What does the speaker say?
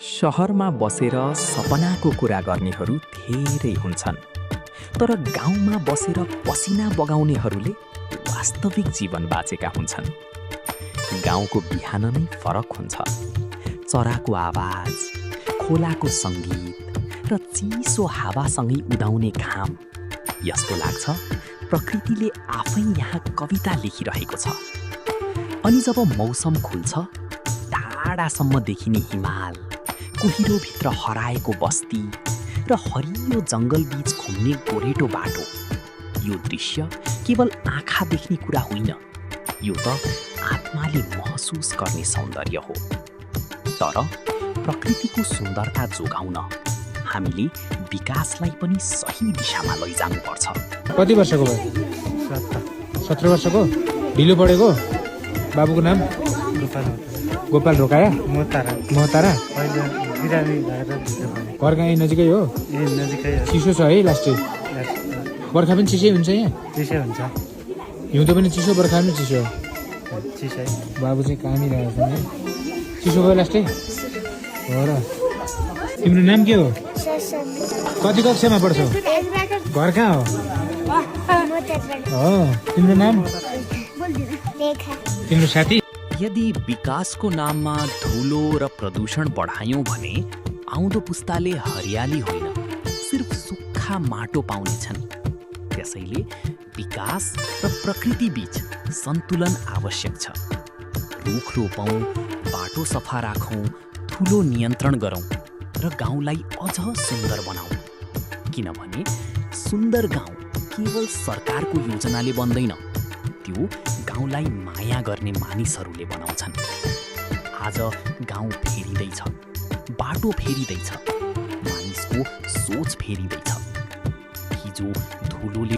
सहरमा बसेर सपनाको कुरा गर्नेहरू धेरै हुन्छन्, तर गाउँमा बसेर पसिना बगाउनेहरूले वास्तविक जीवन बाँचेका हुन्छन्। गाउँको बिहान नै फरक हुन्छ। चराको आवाज, खोलाको सङ्गीत र चिसो हावासँगै उदाउने घाम। यस्तो लाग्छ प्रकृतिले आफै यहाँ कविता लेखिरहेको छ। अनि जब मौसम खुल्छ, टाढासम्म देखिने हिमाल, कुहिरोभित्र हराएको बस्ती र हरियो जङ्गलबीच घुम्ने गोरेटो बाटो। यो दृश्य केवल आँखा देख्ने कुरा होइन, यो त आत्माले महसुस गर्ने सौन्दर्य हो। तर प्रकृतिको सुन्दरता जोगाउन हामीले विकासलाई पनि सही दिशामा लैजानुपर्छ। कति वर्षको भयो? 17 वर्षको? ढिलो पढेको? बाबुको नाम? गोपाल रोकाया? मोहतारा? घर कहाँ नजिकै हो? चिसो छ है लास्टै? बर्खा पनि चिसै हुन्छ यहाँ? चिसै हुन्छ। हिउँदो पनि चिसो, बर्खा पनि चिसो? चिसै। बाबु चाहिँ कामी रहेछ नि। चिसो भयो लास्टै? हो र। तिम्रो नाम के हो? कति कक्षामा पढ्छौ? घर कहाँ हो? तिम्रो नाम? तिम्रो साथी? यदि विकासको नाममा धुलो र प्रदूषण बढायौँ भने आउँदो पुस्ताले हरियाली होइन, सिर्फ सुक्खा माटो पाउनेछन्। त्यसैले विकास र प्रकृति बीच सन्तुलन आवश्यक छ। रुख रोपौँ, बाटो सफा राखौँ, ठुलो नियन्त्रण गरौँ र गाउँलाई अझ सुन्दर बनाऊ। किनभने सुन्दर गाउँ केवल सरकारको योजनाले बन्दैन, त्यो गाउँलाई माया गर्ने मानिसहरूले बनाउँछन्। आज गाउँ फेरिँदैछ, बाटो फेरिँदैछ, मानिसको सोच फेरिँदैछ। हिजो धुलोले